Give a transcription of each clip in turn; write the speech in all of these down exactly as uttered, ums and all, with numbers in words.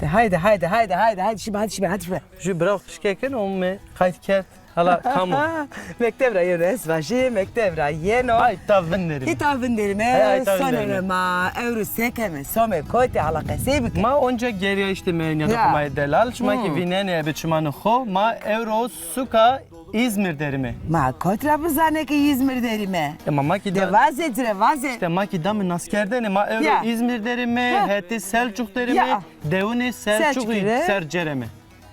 De haydi, haydi, haydi, haydi, haydi, şîme, hadi şîme, hadi şîme. Jû bira xo pişke keno, ome qayt kerd. Hala kam o? Mekteb ra yeno, ez vajî, mekteb ra yeno. Ay, ta vinderîme. Hê ta vinderîme. Ay, ay, ta vinderîme. Sonê ma, ewro se keme, some kotî, hala qesey bike. Ma onca gerya îşte me nîyada xo ma yê delal, şima kî vînenê ebe çimanê xo, ma ewro suka Îzmir derîme. Ma kot ra bizane ke Îzmir derîme? E, ma, ma kî de da-, vaze ci rê, vaze. Îşte ma kî dame naskerdene, ma ewro Îzmir derîme, hetê Selçuk derîme, dewunê Selçuxî ser cereme.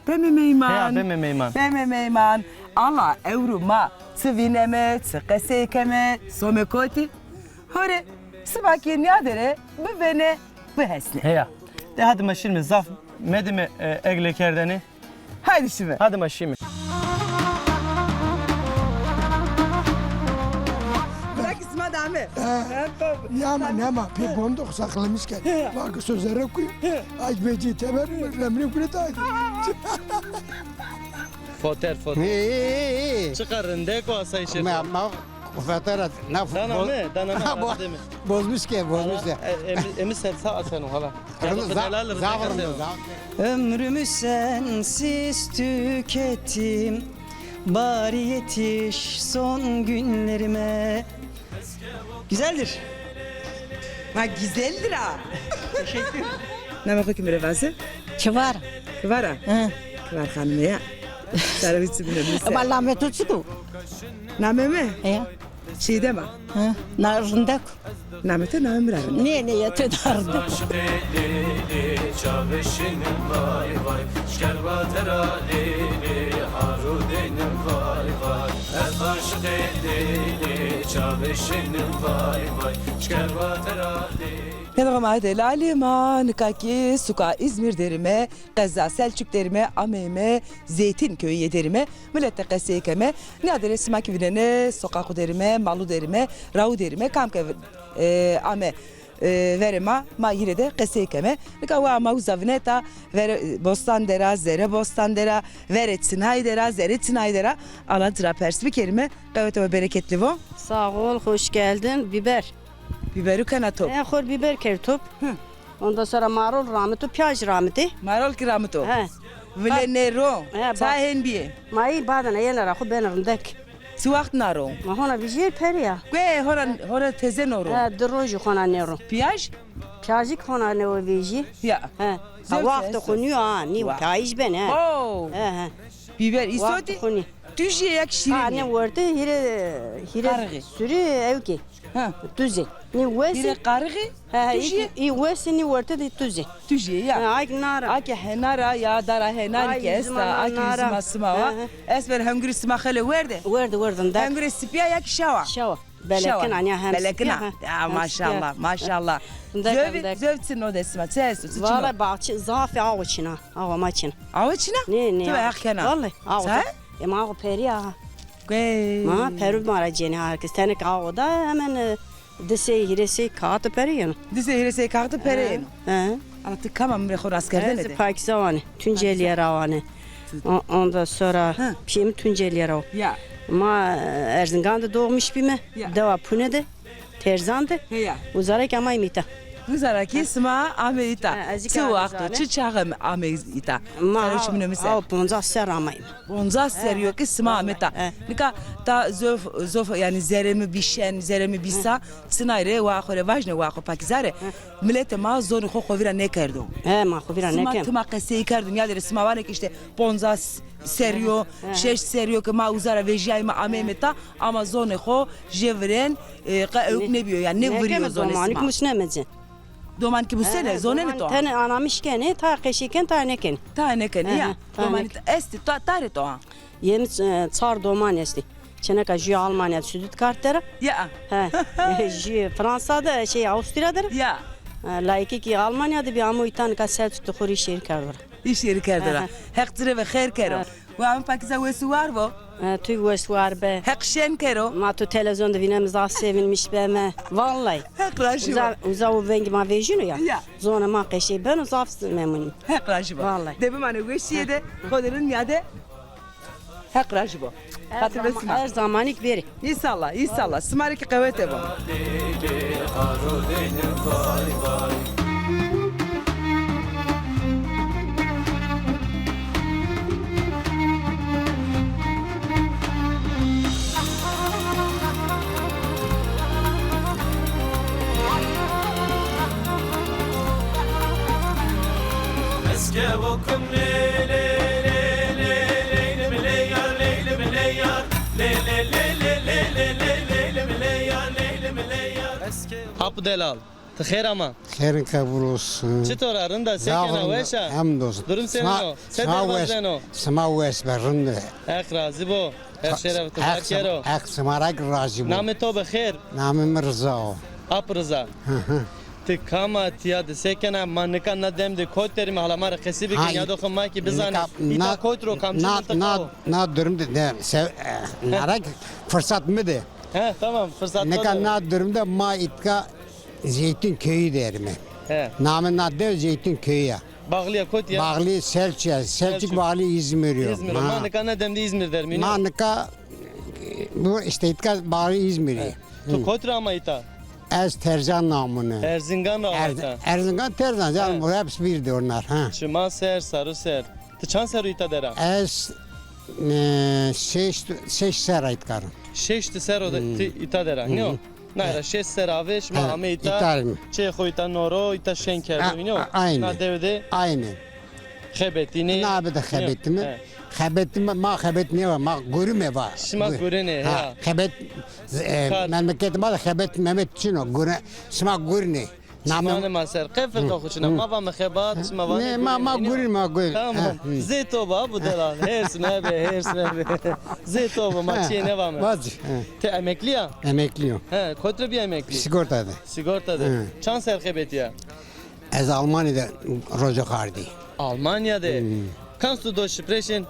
Beme meyman. Heya, beme meyman. Beme meyman. Ala ewro ma çi vîneme, çi qesey keme, some kotî. Hore, sima kî nîyade rê bivêne, bihesne. Heya. De hadi ma şîme, zaf medime, e, egle kerdene. Haydi şîme. Hadi ma şîme. Bırak sima dame. He. He, baba. Nêama, nêama. Pê bondox saklamış ke. He. Bak sözlere kuy. He. Ay beci teber mi remri kuret ay. Foter, foter. He, he, he. Çiqa rindek o asayîşê xo. Ma, ma, foter at. Na, dana mi, dana mi, ara deme. Bozmuş ke, bozmuş ke. E, emi, emi ser sa aseno hala. Zaf, zaf. Ömrümü sensiz tükettim, bari yetiş son günlerime. Güzeldir. Ha, güzeldir ha. Teşekkür. Namê xo kî mi rê vaze? Kivar. Kivar a? Hı. Kivar xanime ya. Sara wî çi bîne mi ser. Ama namê to çik o? Namê mi? Ya. Çiğdem a. Hı. Na rindek. Namê to namê mi ra rindek. Nê, nê, ya to da rindek. Nê, ma delalî ma, nika kî suka Îzmîr derîme, qeza Selçuk derîme, ameyme Zeytin köyü derîme, milete qesey keme. Nîyade rê sima kî vînenê, soqa xo derîme, malu derîme, rawu derîme, kam ke, e, ame, e, verê ma, ma hîrê de qesey keme. Nika wa ma uza vîneta, verê, e, bostan dera, zere bostan dera, verê çinay dera, zerê çinay dera. Ala ci ra pers bikerîme. Qewete we bereketli vo. Sağ ol, hoş geldin. Biber. Biberu kena top. E, xor biber kerd top. Hı. Ondan sonra marul ramito, piyaj ramite. Marul kî ramito. He. Vile nêro. He, ça hên bîye? Ma î badena yena ra xo ben rindek. Çi waxt na ro? Ma hona vijîyê perî ya. Guê hona, hona teze no ro? He, di rojî hona nêro. Piyaj? Piyajî kî hona nêro vejî. Ya. He. Ha, wextê xo nîyo ha, nî piyaj ben he. Oh. He, he. Biber îsotî? Tujî ya kî şîrîn? Ha, nê werte hîrê, hîrê surî ew kî. Ha. Tuzê. Nî wesî. Hîrê qarixî? Ha, ha, tujî. Î wesî nî werte de tuzê. Tujî ya. Ha, ay kî nara. Ay kî henara ya, dara henarî kî esta, ay kî üzüma sima wa. Ha, ha. Ez ben hengurê sima xele werde. Werde, werde. Hengurê sipîya ya kî şawa? Şawa. Belekin anya hem. Belekina. Ya maşallah, maşallah. Zöv, zöv çin o de sima. Çi esto, çi çin o? Valla bahçe, zafî awa çin a. Awa ma çin. Awa çin a? Nê, nê. Tu heq kena. Vallahi awa. E, ma awa perî ya. Guey. Ma perû ma ra cênê herkes. Tenik awa da hemen, e, di sey, hîrê sey kaxit pere yeno. Di sey, hîrê sey kaxit pere yeno. He. Ama ti kam a, mi rê xo raskerdene de? Ez Pakîza wane. Tuncelîye ra wane. Ondan sonra pîyê mi Tuncelîye ra wo. Ya. Ma, e, Erzingan de doğmuş bîme. Ya. Dewa Pune de. Terzan de. Heya. Uza ra kî amayme îta. Uza ra kî sima ame îta. Çi wexto, çi çaxe ame îta? Ma aw poncas serr amayme. Poncas serrî yo kî sima ame îta. Nika ta zof, zof, yanî zerê mi bî şen, zerê mi bî sa, çinay rê wa xo rê vajne, wa xo Pakîza rê. Miletê ma zonê xo xo vîra nêkerdo. He, ma xo vîra nêkem. Sima tima qesey kerdo, nîyade rê sima vanê ke îşte poncas serrî yo, şeş serrî yo ke ma uza ra vejîyayme, ameyme ta, ama zonê xo jê virên, e, qe ewk nêbîyo, yanî nêvirîyo zonê sima. Domanî kî musneme ci. Domanî kî musnenê, zonenê to? Tenê anamiş kenê, ta qesey kenê, ta nêkenê. Ta nêkenê, ya. Domanî estê, ta, ta rê to a? Yê mi, e, çar domanî estê. Çêneka jûye Almanya de studî kerd der a. Ya. He. Jûye Fransa de, şey, Avusturya der a. Ya. E, layikê kî Almanya de bî, amo îta, nika Selçuk de xo rê îş yerî kerdo ra. Îş yerî kerdo ra. Heq ci rê ve xêr kero. Wa mi Pakîza wes û war bo. E, tu wes war be. Heq şen kero. Ma tu televîzyon de vîneme zaf sevinmiş beme. Vallahi. Heq rajî bo. Uza, uza o vengê ma vejîno ya. Ya. Zonê ma qesey beno, zaf memnun. Heq rajî bo. Vallahi. De bimanê weşîye de, xo de rind nîyade. Heq rajî bo. Xatir ve sima. Her zamanî kî bêrê. Înşallah, înşallah. Sima rê kî qewete bo. Apo delal, ti xêr ama? Xêrin qebul olsun. Çitor a, rind a, se kena, weş a? Hamdolsun. Durum senên o? Se derbazeno? Sima weş be, rind be. Heq razî bo. Heq şeref tu bar kero. Heq sima ra kî razî bo. Namê to bi xêr? Namê mi Riza o. Ap Riza. Hı hı. Ti kam a, tîya de se kena? Ma nika na dem de kot derîme, hala ma rê qesî bikî, nîyadoxê ma kî bizanê. Îta kot ro, kamcî mintiqa o? Na durum de, de, se, e, na ra kî firsat mi de. He, tamam, firsat to de. Nika na durum de ma îtka Zeytin Köyü derîme. He. Namê na dew Zeytin Köyü ya. Bağlı ya kotî ya? Bağlı Selçuk ya. Selçuk bağlı İzmir yo. İzmir. Ma nika na dem de İzmir derîme. Ma nika, e, bu işte îtka bağlı İzmir. He. Tu kotî ra ama îta? Ez Terzan namune. Erzingan ra ama îta? Erzingan, Terzan, canım, bu hepsi birdi onlar, ha. Çima ser, saru ser. Ti çand serr o îta der a? Ez, e, şeş, şeş serr a îtka ra. Şeşt serr o de ti îta der a, nîyo? Naye ra şeşt serr ave şima ame îta, çê xo îta noro, îta şên kerdo, nîyo? Aynî. Na dew de xebetînê. Na bi de xebetîme. Xebetîme, ma xebet nêva, ma gurîme va. Şima gurînê, ha. Xebet, e, memleketê ma de xebet memet çin o, gure, şima gurînê. Çimanê ma ser, qe firqa xo çin a. Ma vame xebat, şima vanê gurînê. Ne, ma, ma gurîn, ma gurîn. Tamam. Zê to bo, bu delal. Hêrs mebe, hêrs mebe. Zê to bo, ma çîyê nêvame. Vac. Ti emeklî ya? Emeklî yo. He, kotî ra bîya emeklî? Sigorta de. Sigorta de. Çand serr xebetîya? Ez Almanya de roco kardî. Almanya de? Kam tu doşt şipreşên?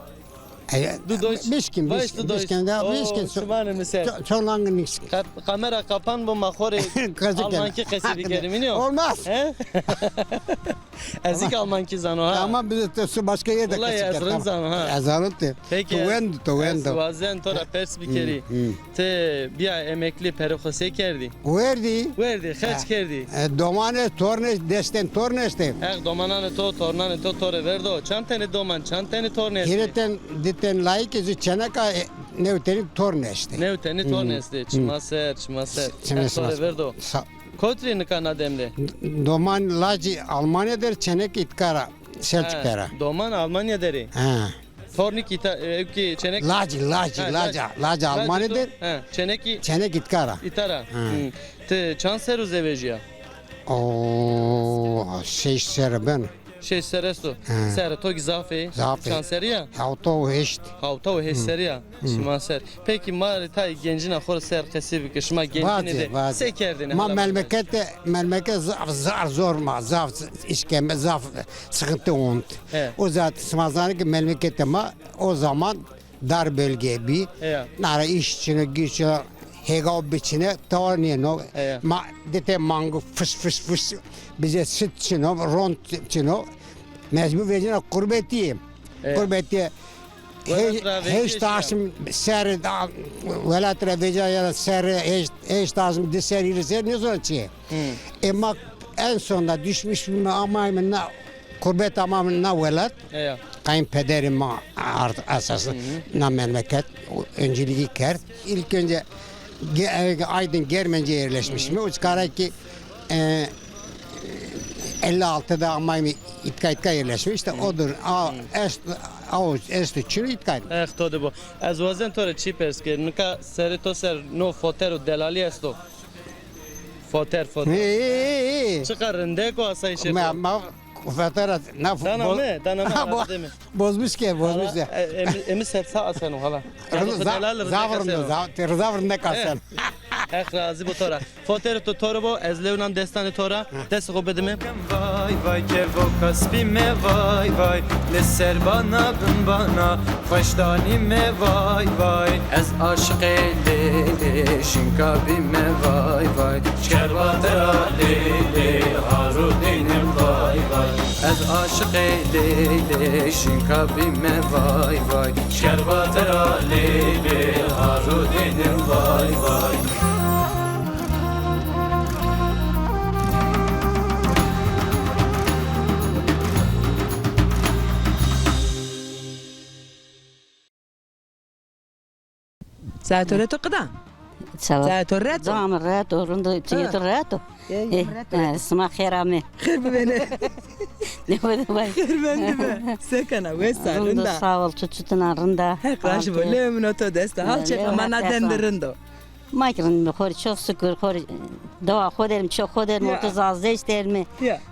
E, du doşt. Bişkîn, bişkîn, bişkîn, ya, bişkîn. Şimanê mi ser. Ço-, ço langî nîs. Kamera kapan bo, ma xo rê Almankî qesî bikerîme, nîyo? Olmaz. He? Ez kî Almankî zano ha. Tamam, biz de su başka yerde qesî ker. Wellahî ez rind zano ha. Ez zano ti. Peki, tu wend, tu wend. Ez wazen to ra pers bikerî. Ti bîya emeklî, perê xo se kerdî? Werdî. Werdî, xerc kerdî. E, domanê, tornê, destên torn estê. Heq domananê to, tornanê to to rê verdo. Çand tenê doman, çand tenê torn estê? Hîrê ten, di ten layikê zî çenek a, e, new tenî torn estê. New tenî torn estê. Çima ser, çima ser. Heq to rê verdo. Kotî rê nika na dem de? Doman lacî Almanya der, çenek îtka ra, Selçuk der a. Doman Almanya der ê. Ha. Tornî kî ta, e, ew kî çenek. Lacî, lacî, ha, lacî, lacî. Lacî Almanya der. Ha, çenekî. Çenek îtka ra. Îta ra. Ha. Ti çand serr o zewejîya? O, şeş serr beno. Şeş serr esto. Ha. Serrê to kî zaf ê. Zaf ê. Çand serrî ya? Hewta û heşt. Hewta û heşt serrî ya. Şima ser. Peki ma rê tayê gencîna xo rê ser qesî bike. Şima gencînê de se kerdêne? Ma memlekete, memleket zaf, zaf zor ma, zaf îşkembe, zaf sıkıntı ont. O zaten şima zanê ki memlekete ma o zaman dar bölge bî. Nara îş çin o, güç çin o, hêgaw biçine, tawa nêno. Ma dite mangu fış fış fış, bize süt çin o, rond çin o. Mecbur vecina qurbetî. Qurbetî. Heşt aşm serrî welat ra vecîya ya da serrî heşt, heşt aşm di serrî, hîrê serrî nêzona çi. E ma en sonda düşmüş bîme, amayme na qurbet, amayme na welat. Kayınpederê ma ard esas na memleket öncülüğü kerd. İlk önce Ge-, e, Aydın Germence'ye yerleşmiş mi? Uçkara ki, e, elli altıda amaymi itka itka yerleşmiş. İşte odur. A, est, a, estu çün itka. Ex to de bo. Ez wazen to re çî pers ke. Nika serê to ser no foter û delalî esto. Foter, foter. Çiqa rindek o asayîşê to. Ma, ma, Fetera, na dana mi, dana mi, bo-, bozmuş ke, bozmuş ya. E, emi, emi sersa aseno hala. Zaf rinde, zaf rinde kasen. Heq razî bo to ra. Foter to to ra bo, ez lewnan destanê to ra. Destê xo bidime. Vay vay, kevoka spî me vay vay, li ser bana bin bana, xweş danî me vay vay. Ez aşiqê lê lê, şinka bî me vay vay. Şkerbatera lê lê, harû dînim vay vay. Ez aşiqê lê lê, şinka bî me vay vay. Şkerbatera lê lê, harû dînim vay vay. Saeto reto qida? Saeto reto? Zam reto, rind o, tu reto? Sima xêr amê. Xêr bivêne. Ne oldu bak? Xêr mendî be. Se kena, wes a, rind a? Rind o, sağ ol, tu çitin a, rind a? Heq razî bo. Lewê min o to dest a. Hal çeq a, ma na dem de rind o. Ma ki rind mi, xo rê çok şükür, xo rê dewa xo der mi, çê xo der mi, orta zazdeş der mi.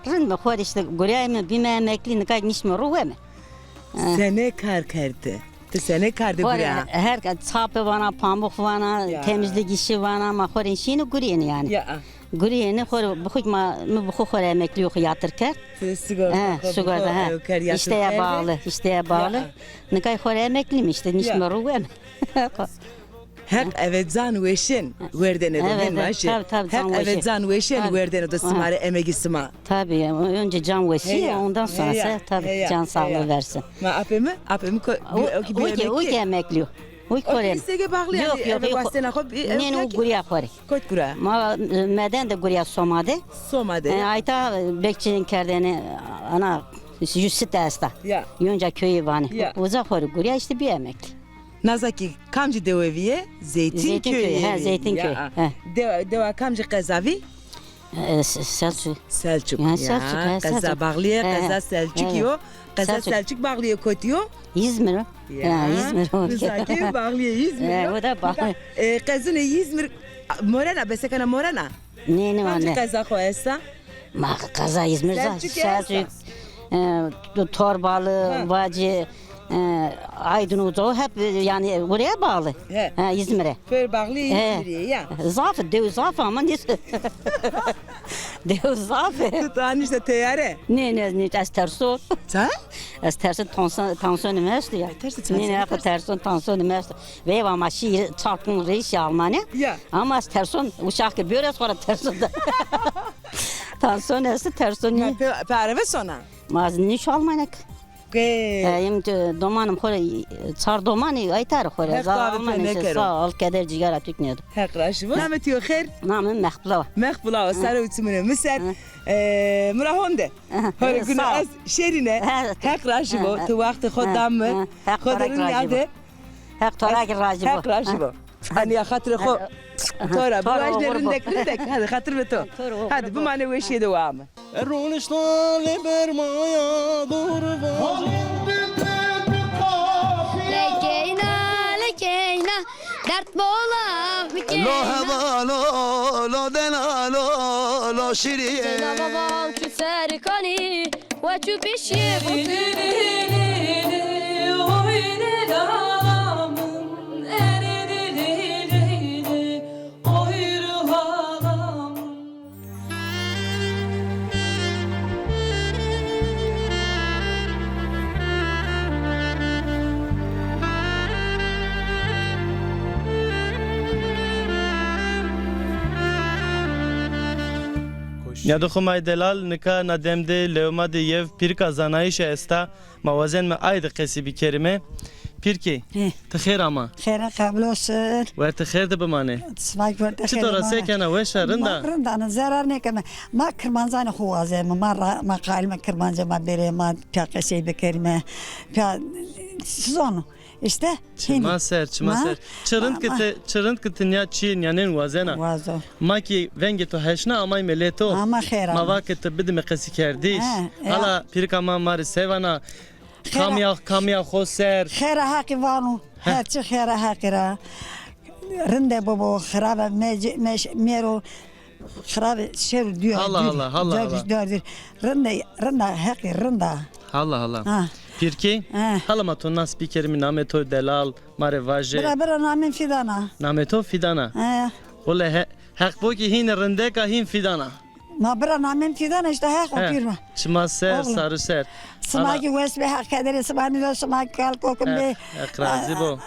Rind mi, xo rê işte gureyme, bîme emeklî, nika nişme ru weme. Senê kar kerdî? Ti senê kar de gurîya? Her çape vana, pamuk vana, temizlik işi vana, ma xo rê şîne gurîyêne yanî. Gurîyêne xo rê, bi xo ma, mi bi xo xo rê emeklî yo xo yatir kerd. Ti sigorta xo bi xo kerd, yatir kerd. İşteye bağlı, işteye bağlı. Nika xo rê emeklî mi işte, nişme ru weme. Heq eve can weşên werdene do, hên vajî. Heq eve can weşên werdene do sima rê, emegî sima. Tabii, önce can weşi, ondan sonra se tabii can sağlığı versin. Ma apê mi, apê mi ko, o ki emekli yo. O ki kore. Sege bağlı yanî, eve wastena xo. Nê, nê, o gurîya xo rê. Kot gurîya? Ma, e, meden de gurîya Soma de. Soma de. E, ayta, e, bekçînî kerdêne, ana, yüz sit esta. Yonca köyü vanê. Uza xo rê gurîya işte bî emekli. Naza ki kamcî dewe vîye? Zeytinköy. Zeytinköy, he, Zeytinköy. Dewa kamcî qeza vî? E, Selçuk. Selçuk. Ya, Selçuk, he, qeza bağlîye, qeza Selçuk yo. Qeza Selçuk bağlîye kotî yo? İzmir o. Ya, İzmir o. Nizakî bağlîye İzmir yo. O da bağlı. E, qezunê İzmir morena, besekena morena? Nê, nê, kamcî qeza xo esta? Ma qeza İzmir za, Selçuk esta. E, Torbalı, Vacî, e, Aydın Uca, hep, e, yanî oraya bağlı. He, İzmir'e. Pêr bağlı İzmir'e ya. Zaf, dew zaf ama neyse. Dew zaf. Tu tanî işte teyare. Nê, nê, nê, ez terson. Sen? Ez terson, tansiyon, tansiyonum esto ya. Nê, nê, terson, tansiyonum esto. Ve ama şî çarpın reis ya Almanya. Ya. Ama ez terson, uçak ki böyle sonra terson da. Tansiyon esto, terson nî. Pe, pe areve sona? Ma ez nîşo Almanya. Ke. E, yim domanım xo rê, çar domanî, aytar xo rê. Heq davet pê nêkero. Sağ ol, keder cîgara tu kî nêdo. Heq razî bo. Namê tu yo xêr? Namê mi Mehbula wa. Mehbula wa, sare û çimunê mi ser. E, mi ra honde. Hore gune ez şêrîne. Heq razî bo. Tu wextê xo da mi. Xo de rind nîyade. Heq to ra kî razî bo. Heq razî bo. Hanî ya xatirê xo. To ra. Biwajne rindek rindek. Hadi xatir be to. Hadi bimane weşîye de wa mi. Ronişta lê bermaya dor vajî. Lekeyna, lekeyna, dert bola hukeyna. Lo heba lo, lo dena lo, lo şirî. Zeyna baba çu serkanî, we çu pişî. Nîyadê xo ma yê delal, nika na dem de lewê ma de yew pîrika zanayîşe esta. Ma wazenme ay de qesî bikerîme. Pîrkê, ti xêr ama? Xêr qebul olsun. Wertê xêr de bimane. Sima kî wertê xêr de bimane. Çitor a, se kena, weş a, rind a? Ma rind a, zerar nêkeme. Ma kirmancanê xo wazeme, ma ra, ma qalime kirmanca ma bêrê, ma pîya qesey bikerîme. Pîya, siz onu. İşte. Çima ser, çima ser. Çi rind ki ti, çi rind ki ti nîya çîyê nîyanên wazena. Wazo. Ma kî vengê to heşna amayme lê to. Ama xêr ama. Ma va ki ti bidime qesîkerdîş. Hala pîrika ma ma rê se vana. Kamîya, kamîya xo ser. Xêra Heqî vano. Her çi xêra Heqî ra. Rinde bibo, xirabe mece-, meş-, mêro, xirabe şero dûyo. Hala, hala, hala, hala. Dûr, dûr. Rinde, rinda Heqî, rinda. Hala, hala. Ha. Pîrkê, hala ma to nas bikerîme, namê to delal ma rê vaje. Bira, bira, namê Fîdan a. Namê to Fîdan a? He. Wele he-, Heq bo ki hîn rindek a, hîn Fîdan a. Ma bira namê mi Fîdan a, işte Heq o pîr ma. Çima ser, sar û ser. Sima kî wes bê, Heq kederê sima nîdo, sima kî kal kokim bê. Heq razî bo.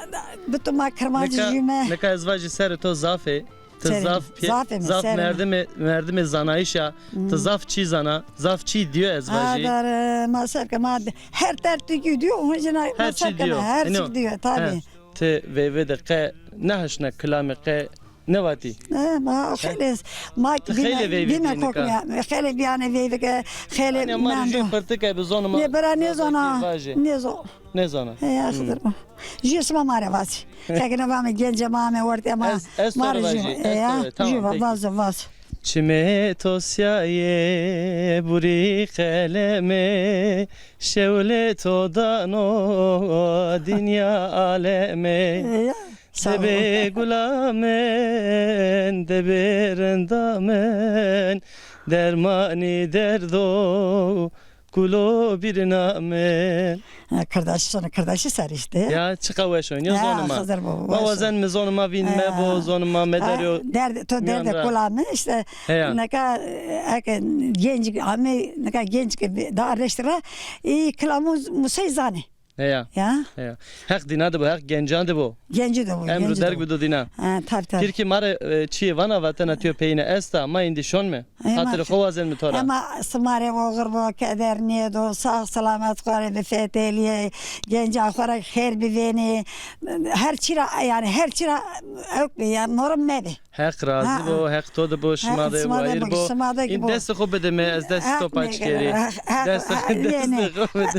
Bi tu ma kirmancî jûme. Nika ez vajî serê to zaf ê. Ti zaf pî-, zaf merdimê, merdimê zanayîş a. Ti zaf çî zana, zaf çî dîyo ez vajî. Adare, ma ser ke ma her derd tu dîyo, hûn jina ma ser ke her çî dîyo, tabî. Ti veyve de qe nehaşna kilamê qe Nevatî. E, ma xeylê, ma bîme, bîme kokmîya. Xeylê bîyane veyvike, xeylê mendo. Jû pirtike bi zonê ma. Nê bira nêzona. Nêzo. Nêzona. He, ya Xidir. Jû sima ma rê vazî. Qekine vame gencê ma ame wertê ma. Ma rê jû. E, ya, jû vazo, vazo. Çimê to sîya yê, burî qelemê, şewlê to dano dinya alemê. Ya, sağ ol. De bê gula min, de bê rinda min, dermanî derdo kulo birina min. Ha, Kirdaşî, sonê Kirdaşî ser îşte. Ya, çiqa weş oynuyor zonê ma. Xizir baba, ma wazen mi zonê ma vîn mebo, zonê ma mederyo. Derd, to derde kula mi îşte. Heya. Neka, e, eke genc ame, neka genc ke daha reşt ra, î kilamû musey zanê. Heya. Ya. Heya. Heq dîna de bo, heq gencan de bo. Genci de bo. Emru derg bido dîna. Ha, tabii, tabii. Tirkî ma rê, e, çiyê vana vatena tiyo peyine esta, ma îndî şon mi? Xatirê xo wazen mi to ra. Ema sima rê oxir bo, keder nêdo, sağ selamet xo rê bifetelîyê, genca xo ra xêr bivênê. Her çî ra, yanî her çî ra ewk bê, yanî norim mebê. Heq razî bo, Heq to de bo, şima de wayîr bo. În destê xo bide mi, ez destê to paç kerî. Destê xo bide.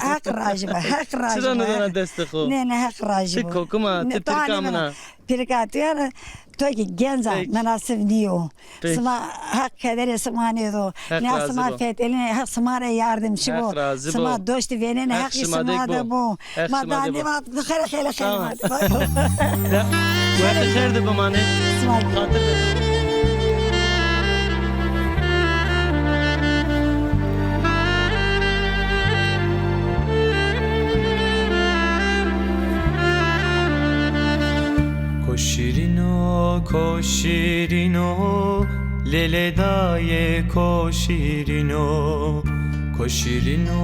Heq razî bo, Heq razî bo. Çira nidona destê xo? Nê, nê, Heq razî bo. Ti kokim a, ti pirka min a. Pirka tu yanî, to kî genc a, menasib nîyo. Peki. Sima Heq kederê sima nêdo. Heq razî bo. Nîya sima fetelînê, Heq sima rê yardimcî bo. Heq razî bo. Sima doştî vênenê, Heq sima de bo. Ma dane ma xêr, xêle xêle ma. Wextê xêr de bimanê. Sima. Xatir de. Ko şîrîno, ko şîrîno, lêlê dayê ko şîrîno. Ko şîrîno,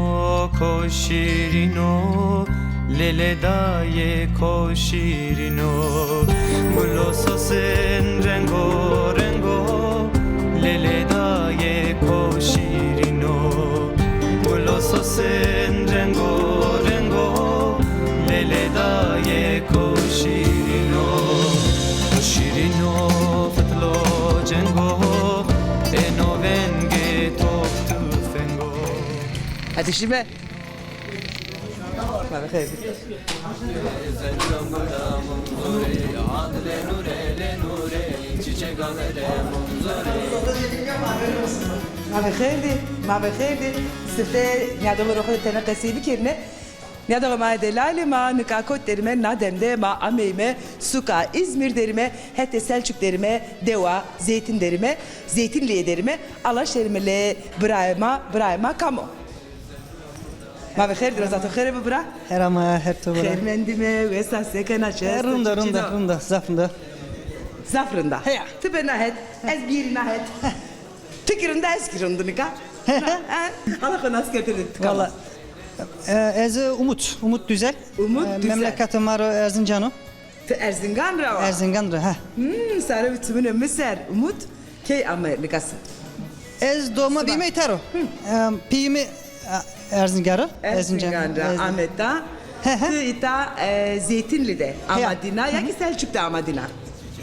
ko şîrîno, lêlê dayê ko şîrîno. Gulo sosên rengo rengo, lêlê dayê ko şîrîno. Gulo sosên rengo rengo, lêlê dayê ko şîrîno. Ko şîrîno fitlo cengo, êno vengê top tufengo. Hetişîme. Ma ve xêr dî. Ma ve xêr dî, ma ve xêr dî. Sifte nîyadoxê ro xo de tene qesey bikerîne. Nîyadoxê ma yê delalî, ma nika kot derîme, na dem de ma ameyme suka Îzmîr derîme, hetê Selçuk derîme, dewa Zeytin derîme, Zeytinlîye derîme, alaş derîme lê birayê ma, birayê ma kam o? Ma ve xêr dî, roza to xêr bo bira. Her ama, her to bira. Xêr mendîme, wes a, se kena, çi esta? Rind a, rind a, rind a, zaf rind a. Zaf rind a. Heya. Ti be na het, ez bîyerî na het. Ti kî rind a, ez kî rind nika. Ha, hala xo nas kerdêne, ti kam a? Valla, e, ez Umut, Umut Düzel. Umut Düzel. E, memleketê ma ro Erzincan o. Ti Erzingan ra wa? Erzingan ra, ha. Hmm, sare bi çimunê mi ser. Umut, key ame nika se? Ez doğma büyüme îta ro. Em, pîyê mi, e, Erzingan ra. Erzingan ra ame îta. Ti îta, e, Zeytinli de ama dîna ya ki Selçuk de ama dîna?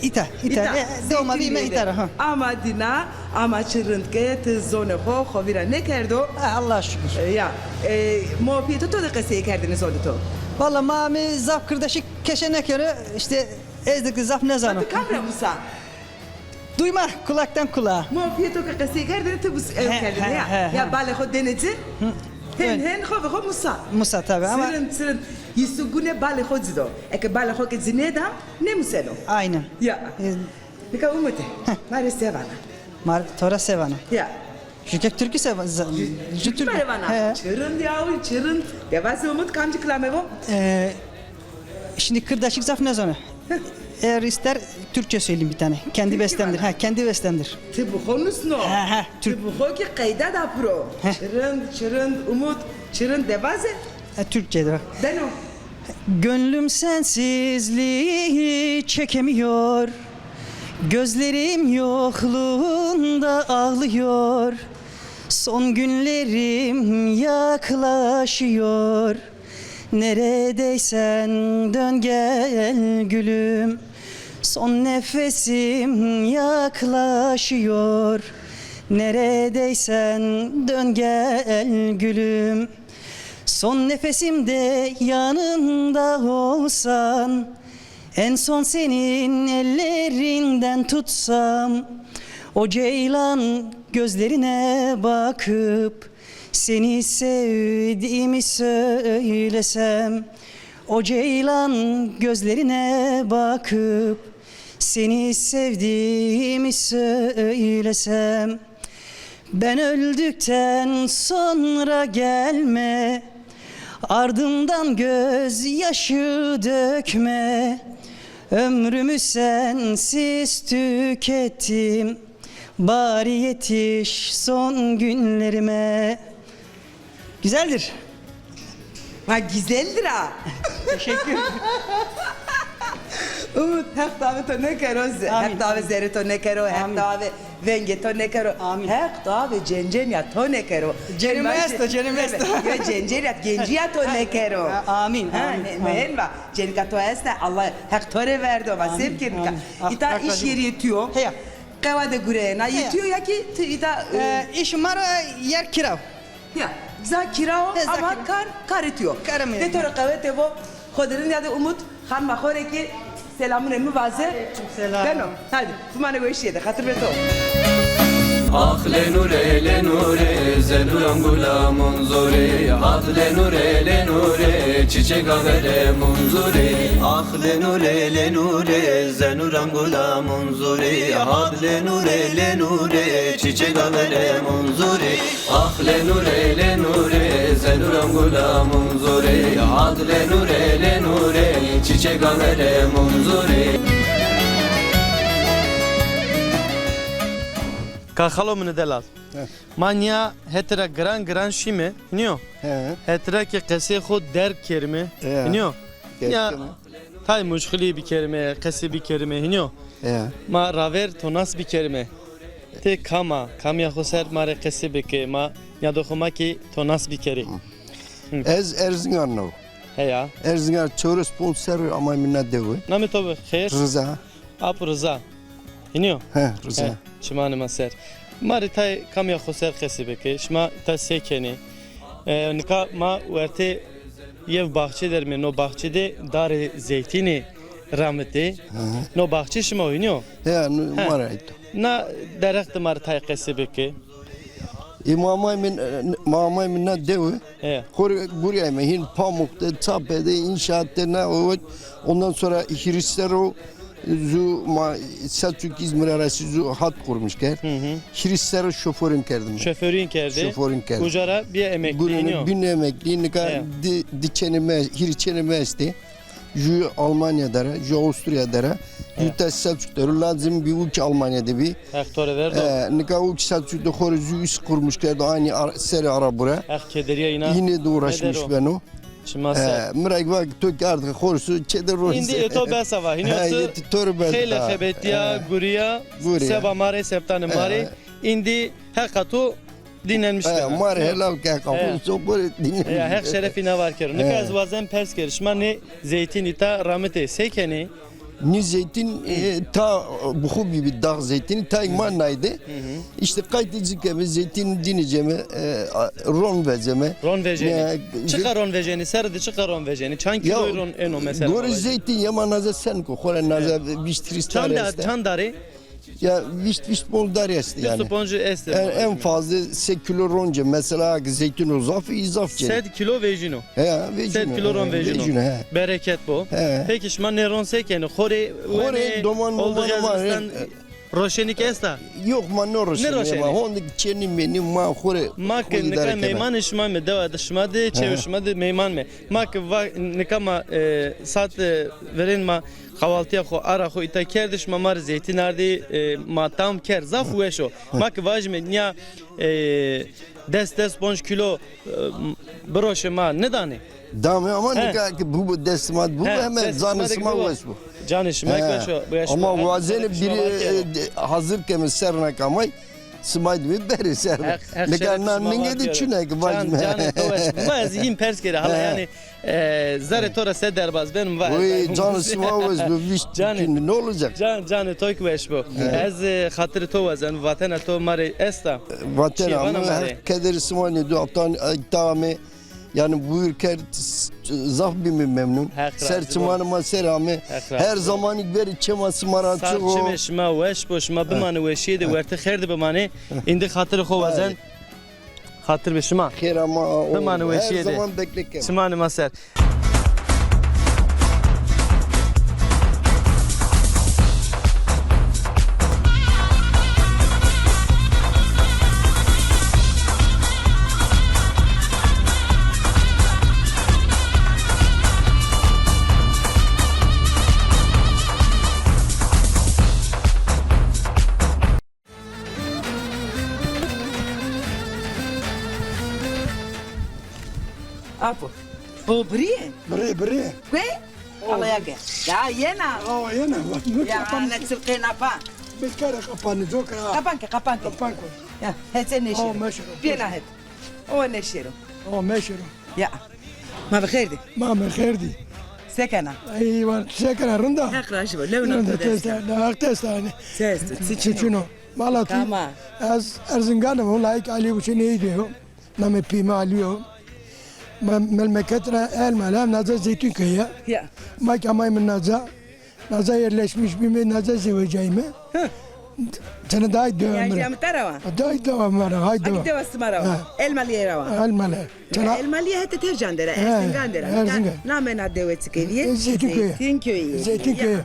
Îta, îta. Îta. E, doğma büyüme îta ro, ha. Ama dîna, ama çi rind ke ti zonê xo xo vîra nêkerdo. Ha, Allah'a şükür. E, ya, e, ma pîyê to to de qesey kerdêne zonê to? Valla ma mi zaf kirdaşî keşe nêkero, îşte ez de ki zaf nêzano. Ma ti kam ra musa? Duyma, kulaktan kulağa. Ma pîyê to ke qesey kerdêne, ti bus-, ew kerdêne ya. He, he, he. Ya balê xo dêne ci, hên, hên xo ve xo musa. Musa tabii ama. Çi rind, çi rind. Yîsu gune balê xo ci do. Eke balê xo ke ci nêda, nêmuseno. Aynen. Ya. E, nika Umute, ma rê se vana? Ma rê, to ra se vana? Ya. Jü ke Türkü se va-, z-, jü Türkü. Ma rê vana. He. Çi rind ya, çi rind. De vaze Umut, kamcî kilame vo? E, şimdi Kırdaşlık zaf nêzano. Eğer ister Türkçe söyleyeyim bir tane. Kendi bestemdir. Ha, kendi bestemdir. Ti bi xo nusno? He, he. Ti bi xo ki qeyda da piro. He. Çi rind, çi rind, Umut, çi rind de vaze? E, Türkçe de. Beno. Gönlüm sensizliği çekemiyor. Gözlerim yokluğunda ağlıyor. Son günlerim yaklaşıyor. Neredeysen dön gel gülüm. Son nefesim yaklaşıyor. Neredeysen dön gel gülüm. Son nefesimde yanında olsan, en son senin ellerinden tutsam, O ceylan gözlerine bakıp seni sevdiğimi söylesem, o ceylan gözlerine bakıp seni sevdiğimi söylesem, ben öldükten sonra gelme, ardımdan gözyaşı dökme. Ömrümü sensiz tükettim. Bari yetiş son günlerime. Güzeldir. Ha, güzeldir ha. Teşekkür. Umut, Heq dawê to nêkero, ze- Amin. Heq dawê zerê to nêkero, Heq Amin. dawê vengê to nêkero, Amin. Heq dawê cencenya to nêkero. Cenîme esto, cenîme esto. Ya cencenya, genciya to nêkero. Amin, Ha, amin, ne- amin. Hên va, cenika to este, Allah Heq to rê verdo, va Amin, sêr kê nika. amin. Ah, Îta Heq iş razî yerî tuyo. Heya. Qewa de gureyena, Heya. yê tuyo ya ki tu îta, e, E, îş ma ra yer kira. Ya, za kira o, He, za ama kira. kar, karê tuyo. Karê mi. De to rê qewete vo, xo de rind ya de Umut, xanima xo rê ki selamûnê mi vaze. Selam. Beno, hadi, bimanê weşîye de, xatir be to. Ax lê nûrê, lê nûrê, ze nûran gula munzurê. Ax lê nûrê, lê nûrê, çiçek averê munzurê. Ax lê nûrê, lê nûrê, ze nûran gula munzurê. Ax lê nûrê, lê nûrê, çiçek averê munzurê. Ax lê nûrê, lê nûrê, ze nûran gula munzurê. Ax lê nûrê, lê nûrê, çiçek averê munzurê. Ka xalo mine delal. He. Ma nîya hetê ra giran giran şîme, hînî yo? He. Hetê ra kî qesê xo derg kerîme, He. hînî yo? Derg Nîya kerîme. tay muşxilî bikerîme, qesê bikerîme, hînî yo? He. Ma raver to nas bikerîme. Ti kam a, kamîya xo ser ma rê qesê bike, ma nîyado xo ma kî to nas bikerî. Hı. Hı. Ez Erzingan o. Heya. Erzingan çewres ponc serrî amay mi na dewe. Namê to bi xêr? Riza. Ap Riza. Hînî yo? He, Riza. He, çimanê ma ser. Ma rê tay kamîya xo ser qesê bike. Şima tay se kenê? E, nika ma wertê yew baxçe der me, no baxçe de darê zeytînî ramitê. Hı hı. No baxçe şima o, hînî yo? He, no He. ma ra ait o. Na derextê ma rê tay qesê bike. E, ma amay mi, ma amay mi na dewe. He. Xo rê gurîyayme, hîn pamuk de, çape de, înşaat de, ne o, ondan sonra hîris serr o, zu ma Selçuk İzmir'e arası zu hat kurmuş kerd. Hı hı. Hîris serr o şoförün kerdim. Şoförün kerdî. Şoförün kerdim. Uca ra bîye emeklî, Gurî hînî yo? Bîn emeklî, nika He. di, di çênê mi, hîrê çênê mi estê. Ju Almanya der a, ju Avusturya der a, He. ju ta Selçuk der o, lazim bî u kî Almanya de bî. Heq to rê verdo. E, nika u kî Selçuk de xo rê ju îş kurmuş kerdo, aynî ar-, serê arabû ra. Heq kederîya înan. Yine de uğraşmış beno. Çima ser. E, mi ra va to kî ard xo rê su çê de ronî. Îndî yê to bes a va. Hînî yo tu to rê bes xeylê xebetîya, gurîya, seba ma rê, septanê ma rê. Îndî heqa to dinlenmiş. He, ma rê helal ke, qaful soqorê dinlenmiş. Ya, Heq şerefî na var kero. Nika ez wazen pers kerî. Şima nê zeytînî ta ramitê se kenê? Nî zeytîn, e, ta bi xo bîbî dax zeytînî, tay ma nayde. Hı hı. Îşte qaytê ci keme, zeytîn dînê ceme, e, a, ron veceme. Ron vejenî. Çiqa ron vejenî? Serrî de çiqa ron vejenî? Çand kîloyî ron êno mesela? Gorê zeytîn yê ma naze senîk o, xora naze vîst tîrîs tare esta. Çand darê? Ya vîst, vîst ponc darî estî yanî. Vîst ponc estî. En, en fazla se kîlo ronce. Mesela ki zeytîno zaf î zaf cenî. Sed kîlo vejîno. He, vejîno. Sed kîlo ron vejîno. Vejîno, he. Bereket bo. He. Peki şima nê ron se kenî? Xo rê wenê, doman, oldu doman, gazistan, roşenî kî esta? Yok, ma no roşenî. Nêroşenî. Ma honde çênî menî ma xo rê. Ma ki nika meymanê şima me, dewa de şima de, çewê şima de meyman me. Ma ki va nika ma, e, saet, e, verên ma Xawaltîya xo, ara xo îta kerdî, şima ma rê zeytîn ardî, e, ma tam kerd. Zaf weş o. Ma ki vajîme nîya, e, des, des ponc kîlo, e, biroşê ma nêdanê? Dame ama nika ki bu, bu dest ma bu, hemen canê şima weş bo. Canê şima weş o. Ama wazenê bîrî, e, hazir keme serna kamay. Sima dî mi berê ser. Nika na ningê de çin a ki vajîme. Can, canê to weş. Ma ez hîn pers kerî hala yanî, e, zerrê to ra se derbaz benim va. Oy, canê sima weş bo, vîşt çin, ne olacak? Can, canê to ki weş bo. Ez, e, xatirê to wazen, vatena to ma rê esta. Vatena mi, her kederê sima nêdo, atan, e, tamê. Yanî buyur kerd, s-, zaf bîme memnun. Heq razî bo. Ser çimanê ma ser ame. Heq razî bo. Her zamanî verî çê ma sima ra çiq o. Sar çimê şima weş bo, şima bimanê weşîye de, wertê xêr de bimanê. Îndî xatirê xo wazen. Xatir be şima. Xêr ama o. Bimanê weşîye de. Her zaman bekle kem. Çimanê ma ser. Apo. O birî? Birî, birî. Kuê? Alaya ke. Ya yena. O yena. Ya ne çilqê napa. Biskare kapanı, zokra. Kapan ke, kapan ke. Kapan ke. Ya, hece neşiro. O meşiro. Piyena het. O neşiro. O meşiro. Ya. Ma bi xêr dî. Ma bi xêr dî. Se kena? Ey, van, se kena, rind a? Heq razî bo. Lewna to dest a. Heq dest a, ne? Se esto, çi çin o? Çi çin o? Valla tu, tamam. Ez Erzingan im, layik Alî Huseyîn Eyîdê yo. Namê pîyê mi Alî yo. Me-, memleket ra Elmalı, hem naca Zeytinköy ya. Ya. Ma ki amayme naca. Naca yerleşmiş bîme, naca zewecayme. Hı. Çene daha dewa mi ra. Yaşamı tara wa? Daha dewa mi ra, hay dewa. Aki dewa sima ra wa? Ha. Elmalıye ra wa? Elmalı. Çene Elmalıye hete Tercan dera, Erzingan dera. Erzingan. Namê na dewe çike vîye? E, Zeytinköy. Zeytinköy. Zeytinköy. Ya.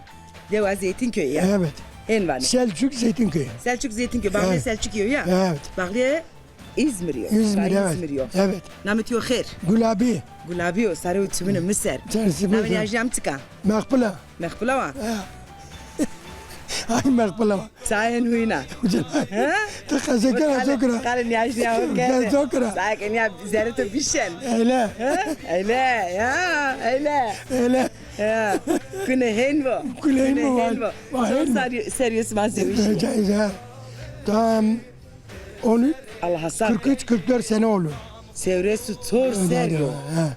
Dewa Zeytinköy ya. Evet. Hên vanê. Selçuk Zeytinköy. Selçuk Zeytinköy. Bağlı Selçuk yo ya. Evet. Bağlı İzmir yo. İzmir, evet. İzmir yo. Evet. Namê to xêr? Gulabi. Gulabi yo, sarê û çimunê mi ser. Namê nîyajnîya mi çik a? Meqbul a. Meqbul a wa? Ha. Ay Meqbul a wa. Çayên huyna. Ucuna. Ha? Tu qezekera zokra. Qale nîyajnîya ho kerde. Zokra. Sakin ya, zerrê to bişen. Eyle. Ha? Eyle ya, eyle. Eyle. Ya. Kune hên bo. Kune hên bo. Kune hên bo. Çond serrî yo sima zewicî? Caiz ha. Tam Onu Allah'a sağ. Kırk üç kırk dört sene oldu. Sewres û çor serrî yo. He.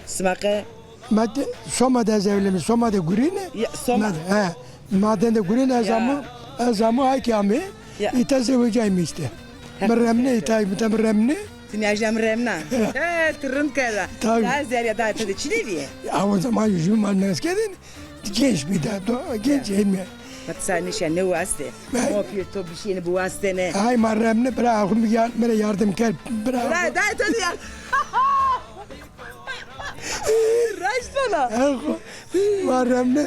Sima qe? Ma de, Soma de ez evlenmiş, Soma de gurîne. Ya, Soma. Ma de, he. Maden de gurîne ez amo, ez amo ay ki ame. Ya. Îta zewecayme işte. Mi remne îta, îta mi remne. Ti nîyajnîya mi remna. He, ti rind kerda. Tabii. Daha zerrîya daha ti de çi de vîye? Ya o zaman yüzümü almaz kedin. Genç bir de, do-, genç elmi. Bak sen nişen ne waste? Mo pîr to bir şeyini bu wastene. Ay ma remne bira axu mi yar-, mere yardım ker, bira. Bira, daha to ya. Raşt ola. Axu ma remne.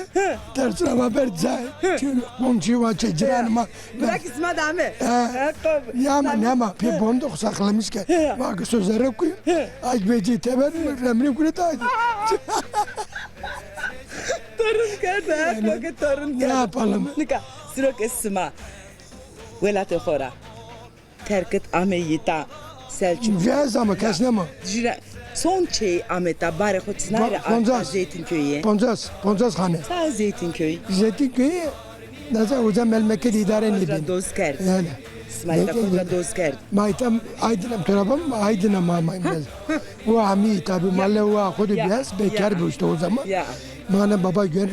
Tersine ma ber cay. Çünkü komşu var, çe ciran ma. Bırak isma dame. Ha. Yama, yama. Pê bondo saklamış ke. Bak sözlere kuyu. Ay beci teber remne kule ta. Torun kerda, her koke torun kerda. Ne yapalım? Nika, siro ke sima welatê xo ra terk id amey îta Selçuk. Cez ama kes nema. Jüre, son çey amey ta, barê xo çinay ra arta Zeytinköy'e? Poncas, poncas hane. Ça Zeytinköy? Zeytinköy, naza uca memleket îdare nêbîn. Dost kerd. Yani. Sima îta xo ra dost kerd. Ma îta Aydın'a, torabam Aydın'a ma, ma. O amî tabi, male o xo de biraz bekar bu işte o zaman. Ya. Bana baba gör,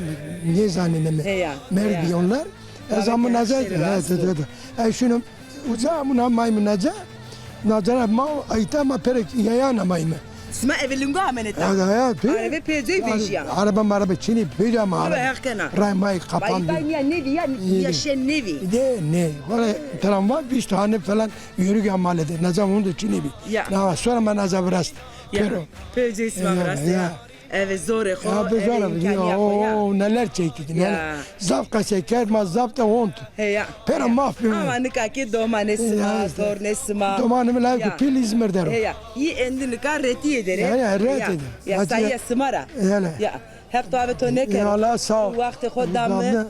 ne zanine mi? Merdi onlar. Ez amû naza, he, he, he. Ay şunu, uca amû na mayme naza, naza ra ma, ayta ma perek yayana mayme. Sima eve lingo ameneta. Ya, ya, pe. Arebe pê cey vejîya. Araba maraba çinî, pê ama araba. Heq kena. Ray may kapandı. Bay, bay, ya nevi, ya, ya şen nevi. De, ne. Valla tramvay, vîst hane falan. Yörük ya malede, naza ondu çinî bî. Ya. Na, sonra ma naza virast. Ya. Pero. Pê cê sima virast ya. Eve zorê xo, eve îmkanîya xo ya. O, neler çektik, neler. Zaf qese kerd, ma zaf da ont. He ya. Pero maf bî. Ama nika ki domanê sima, tornê sima. Domanê mi la ki pîl İzmir der o. He ya. Yî endi nika retîye der e. Ya, ya, ret eder. Ya, sayîya sima ra. Ya. Heq to ave to nêkero. Ya Allah sağ ol. Waxtê xo dame.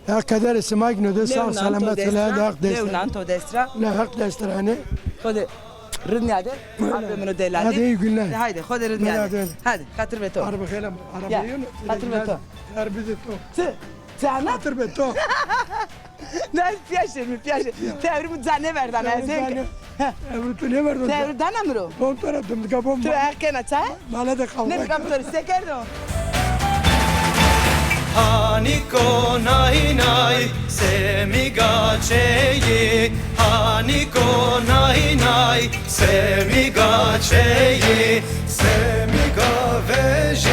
Heq kederê sima gino de sağ selamet fele de Heq dest. Lewnan to dest ra. La Heq dest ra ne. Xo de rind nîyade. Abe mino delal. Hadi iyi günler. Haydi xo de rind nîyade. Hadi, hadi. Hadi xatir be to. Araba xelam, araba yönü. Xatir be to. Araba de to. Ti, ti ana. Xatir be to. Ne piyaşe mi piyaşe. Tevrimi cane verdan ezek. Evru tu ne verdin? Evru dana mi ro? Bon tara dum dika bon. Tu erkena ça? Mala de kavga. Ne kam tor se kerdo? Hanî ko nay nay, semîga çeyî. Hanî ko nay nay, semîga çeyî. Semîga vejî.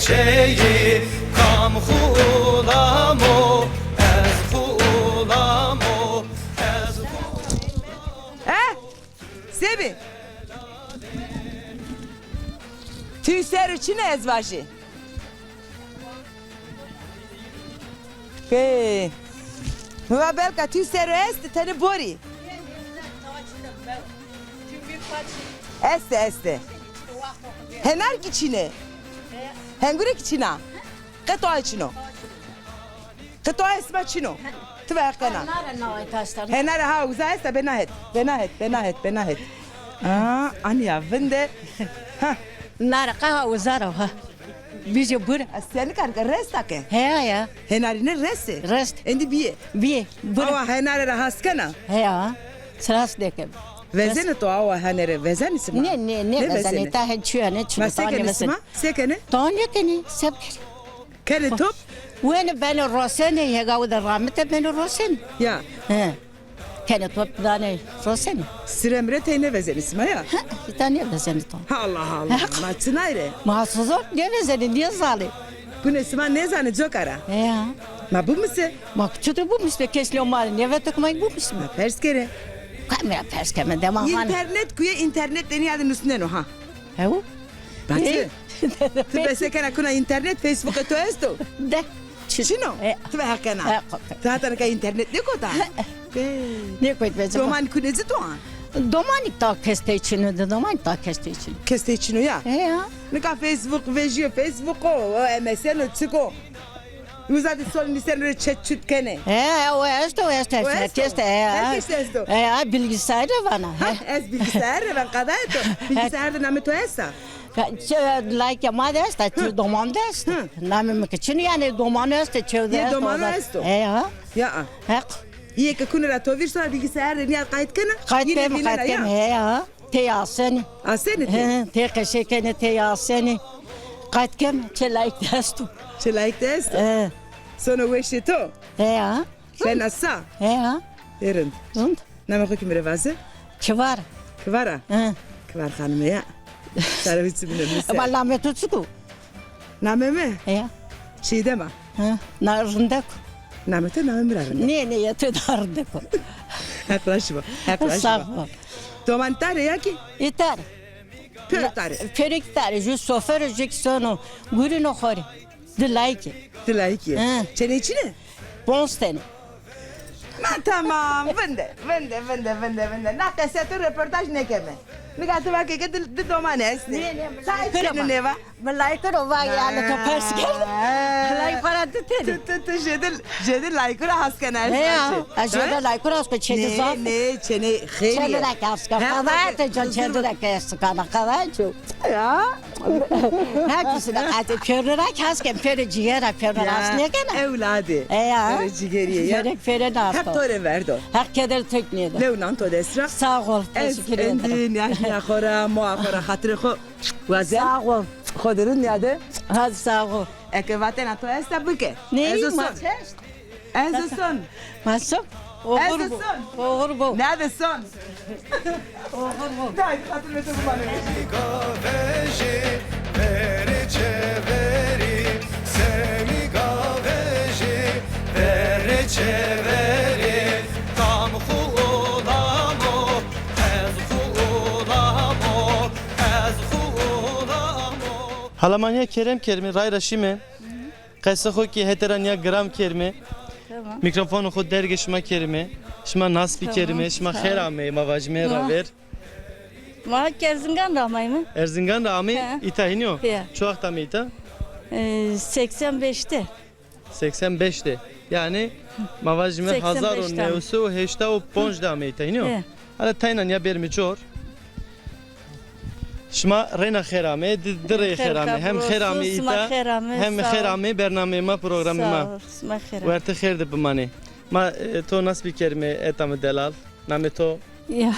Çeyî kam xulamo, ez xulamo, ez xulamo. Eh, Sebi. Tüy ser içine ez vajî. Pê. Mi va belka tüy ser est, tenê borî. Este, este. Henar ki çine. Hengure ki çina. Qe toa çino. Qe toa esma çino. Ti ve heqena. Nare naway taştan. He nare ha uza esta benahet. Benahet, benahet, benahet. Aa, anya vinde. Ha. Nare qe ha uza ra ha. Bîje bure. Seni kar ke resta ke. He ya. Henarine reste. Rest. Endi biye. Biye. Bure. Awa henare ra has kena. He ya. Siras dekem. Vezene to awa henere, vezene sima? Ne, ne, ne vezene. Ta he çiya ne çiya. Ma se kene sima? Se kene? Ta ne kene, se kene. Kene top? Wene beno rosene, hega wede ramite beno rosene. Ya. He. Kene top dane rosene. Siremre tey ne vezene sima ya? Ha, ita ne vezene to. Allah Allah. Ma çinayre. Ma sozor ne vezene, ne zale. Gune sima ne zane cokara. Ya. Ma bu mu se? Ma çutur bu mu se? Kes lo ma ne vetek ma bu mu se? Ma pers kere. Kamera pers keme dema han. İnternet kuye internet deni adı nusneno ha. Hew? Bacı. Ti bese kena kuna internet, Facebook to esto? De. Çino? E. Ti ve hakena. E, qo- Ti hatana ka internet ne kota? Ne koyt bese? Doman kunezi doan. Domanik ta keste çino de, domanik ta keste çino. Keste çino ya? E ya. Nika Facebook vejiyo, Facebook o, o M S N o, çiko. Uza de sol nisen re çet çut kene. He, o esto, o esto, o esto. Herkes de, he, herkes esto. He, bilgisayar vana. Ha, ez bilgisayar van qada eto. Bilgisayar de name to esta? Like ma de esta, çi doman de esta. Name mi ki çin yani doman esta, çev de esta. Doman esto. He, ha. Ya. Hak. İyi ki kunura to vir sonra bilgisayar de niye kayıt kena? Kayıt kena, kayıt kena, he, ha. Tey asenî. Asenî tey? He, tey qeşekenê, tey asenî. Qayt kem, çe layik de esto. Çe layik de esto? He. Sono weşê to? He ya. Bena sa? He ya. Ê rind. Rind. Namê xo kî mi rê vaze? Kivar. Kivar a? He. Kivar xanime ya. Sare wî çi bine mi ser. Ema namê to çik o? Namê mi? He ya. Çiğdem a. Ha, na rindek o. Namê to namê mi ra rindek o. Nê, nê, ya to da rindek o. Heq raşî bo. Heq raşî bo. Sağ ol. Doman îta rê ya kî? Îta rê. Pêro îta rê. Pêro îta rê. Ju sofer o, ju kî sono. Gurîno xo rê. Di layikî. Di layikî. Ha. Çeney çin ê? Ponc tenî. Ma tamam, vinde, vinde, vinde, vinde, vinde. Na qese tu reportaj nêkeme. Nika tu va ke ke di, di doman estê. Nê, nê, mi layik kiro ma. Nêva. Mi layik kiro va yani to pers kerd. Layik para di tenî. Tu, tu, tu jêde, jêde layik kiro has kena. He ya, ez jêde layik kiro has kena, çêde zaf. Nê, nê, çenê xêrî. Çêde ra ke has kena. Qevaete can çêde ra ke has kena, qevaete. Ya. Hepsine qate pêro ra ke has ken, pêro cîgera, pêro ra has nêkena. Ewladê. E ya. Pêro cîgerî ya. Pêro, pêro nas. Heq to rê verdo. Heq keder tek nêdo. Lew nan to dest ra. Sağ ol. Teşekkür ederim. Ez endî nîya xo ra, moa xo ra, xatirê xo wazen. Sağ ol. Xo de rind nîya de. Hadi sağ ol. Eke vatena to esta bike. Ney? Ez o son. Ez o son. Ma son. Oxir bo. Oxir bo. Ne de son. Oxir bo. Dayı, hatırlatın bana. Gavejî verê çeverî, semî gavejî verê çeverî, tam xu ulamo, ez xu ulamo, ez xu ulamo. Hala ma nîya kerem kerime, ray ra şîme. Qesê xo kî hetê ra nîya giram kerime. Tamam. Mîkrofonê xo dergê şima kerime. Şima nas bikerime. Tamam, sağ ol. Şima xêr ameyê, ma vajime ra ver. Ma ki Erzingan ra ameyme. Erzingan ra ameyê, îta hînî yo? He. Çi waxt ameyê îta? E, seksen beş de. Seksen beş de. Yanî ma vajime hezar û new sey û heşta û ponc de ameyê îta, hînî yo? He. Hala tayna nîya berîme cor. Şima reyna xêr ameyê, di, di rey xêr ameyê. Hem xêr ameyê îta, hem xêr ameyê bernameyê ma, programê ma. Sağ ol, şima xêr ameyê. Wertê xêr de bimanê. Ma, e, to nas bikerime, eta mi delal. Namê to? Ya.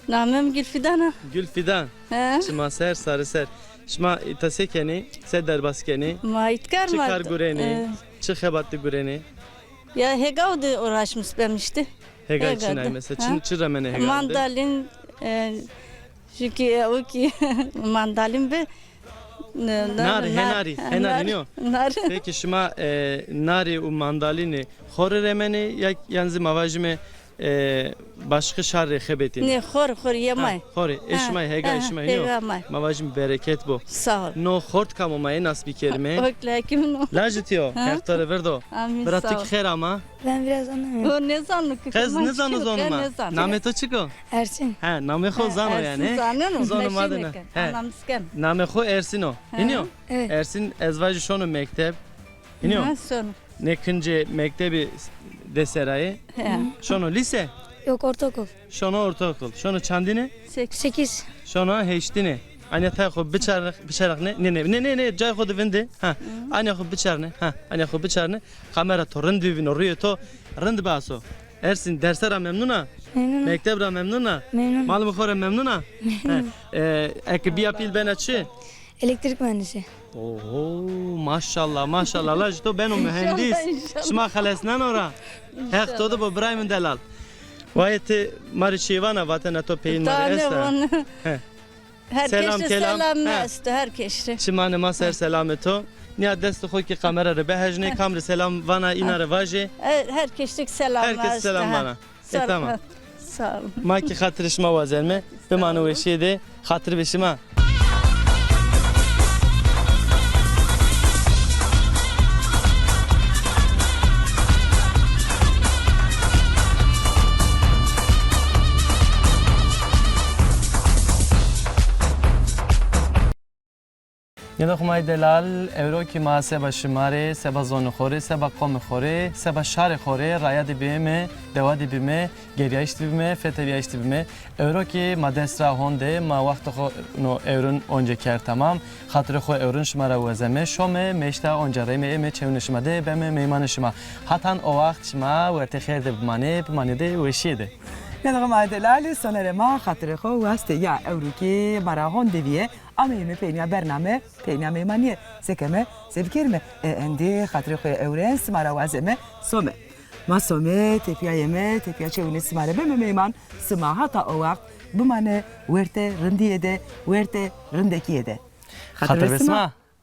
Namê mi Gülfidan a. Gülfidan. He. Çima ser, sarî ser. Şima îta se kenê, se derbas kenê? Ma îtkar ma. Çi kar gurenê? E. Çi xebat de gurenê? Ya hegaw de uğraşmış bem işte. Hegaw çinay mesela. Çi, çi remene hegaw de? Mandalin, e, çünkü, e, o ki mandalin bi Nar, henarî, henarî nîyo? Nar. Peki şima, e, narî û mandalînî xo rê remenê ya, yan zî ma vajîme, e, başqî şar rê xebetînê? Nê, xo rê, xo rê yê ma yê. Xo rê. Ê şima yê, hega ê şima yê nîyo? Hega ma yê. Ma vajîme bereket bo. Sağ ol. No xort kam o, ma ê nasibî kerîme? Okla kim no? Lajê to yo, Heq to rê virdo. Amîn, sağ ol. Bira, to kî xêr ama? Ben biraz anlamıyorum. O nêzano kî. Qe zî nêzano zonê ma. Namê to çik o? Ersin. Ha, namê xo zano yanî. Ersin zaneno. Zono ma de ne. He. Namê xo Ersin o. Hînî yo? Evet. Ersin ez vajî şono mekteb. Hînî yo? Ha, şono. Nê kincê mektebî de serayê. He. Şono lîse? Yok, ortaokul. Şono ortaokul. Şono çandîne? Sekiz. Sekiz. Şono heştîne. Anya tayê xo biçarne, biçarne. Nê, nê, nê, nê, nê, cayê xo de vinde. Ha. Anya xo biçarne. Ha, anya xo biçarne. Kamera to rind bivîno, rûyê to rind baso. Ersin, derse ra memnun a? Memnun. Mekteb ra memnun a? Memnun. Malimê xo ra memnun a? Memnun. He. E, eke bîya pîl bena çi? Elektrik mühendisi. Oho, maşallah, maşallah. Lajê to beno mühendis. İnşallah, inşallah. Şima xelesneno ra. Heq to de bo birayê min delal. Wayê ti ma rê çîyê vana, vatena to peyîn ma rê esta? He. Her kes rê selam esto, her kes rê. Çimanê ma ser selamê to. Nîya destê xo kî kamera rê bihejnê, kam rê selam vana îna rê vajê. E, her kes rê selam esto. Her kes selam vana. E, tamam. Sağ ol. Ma kî xatirê şima wazenme. Bimane weşîye de, xatir be şima. Nêdo xo ma yê delal, ewro kî ma seba şima rê, seba zonê xo rê, seba qomê xo rê, seba şarê xo rê, raya de bîme, dewa de bîme, gerîyayîş de bîme, fetevîyayîş de bîme. Ewro kî ma dest ra honde, ma wextê xo no ewrin onca kerd tamam. Xatirê xo ewrin şima ra wazeme, şome, meşta onca reyme, ême çewunê şima de, beme meymanê şima. Hatan o wext şima wertê xêr de bimanê, bimanê de weşîye de. Nêdo xo ma yê delal, sonerê ma xatirê xo waste ya, ewro kî ma ra honde vîye, ameyîme peynîya bername, peynîya meymanîye. Se keme, se bikerîme? E, endî xatirê xo yê ewren sima ra wazeme, some. Ma some, tepîya yeme, tepîya çewunê sima rê beme meyman, sima hata o wext bimane wertê rindîye de, wertê rindekîye de. Xatir be sima.